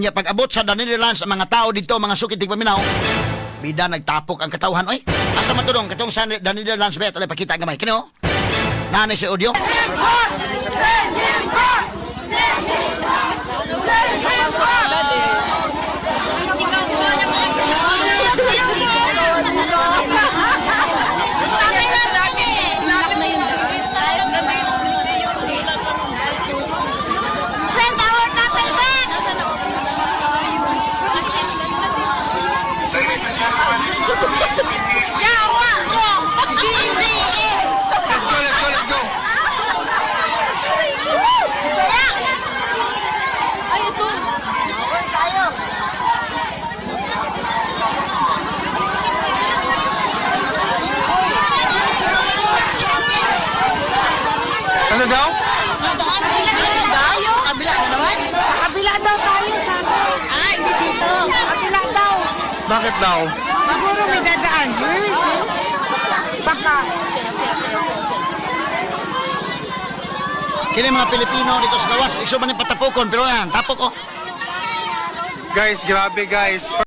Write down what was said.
Nya pag abot sa Netherlands ang mga tao dito, mga suki tigpaminaw, bida nagtapok ang katawhan oy. Asa man to dong katong sa Netherlands ba alay pakita gamay kini oh. Naa ni si audio. Send our tatay back! Ladies and gentlemen, Yawa ko! BBM! Let's go, let's go, let's go. Masaya! Ay, ito! Tayo! Ano daw? Tayo? Kabila na naman? Sa kabila daw tayo, sabi. Ah, hindi dito. Kabila daw. Bakit daw? Siguro may dadaan. Yes, eh. Baka. Kini mga Pilipino dito sa gawas, iso man ni patapokon pero yan, tapok oh. Guys, grabe, guys.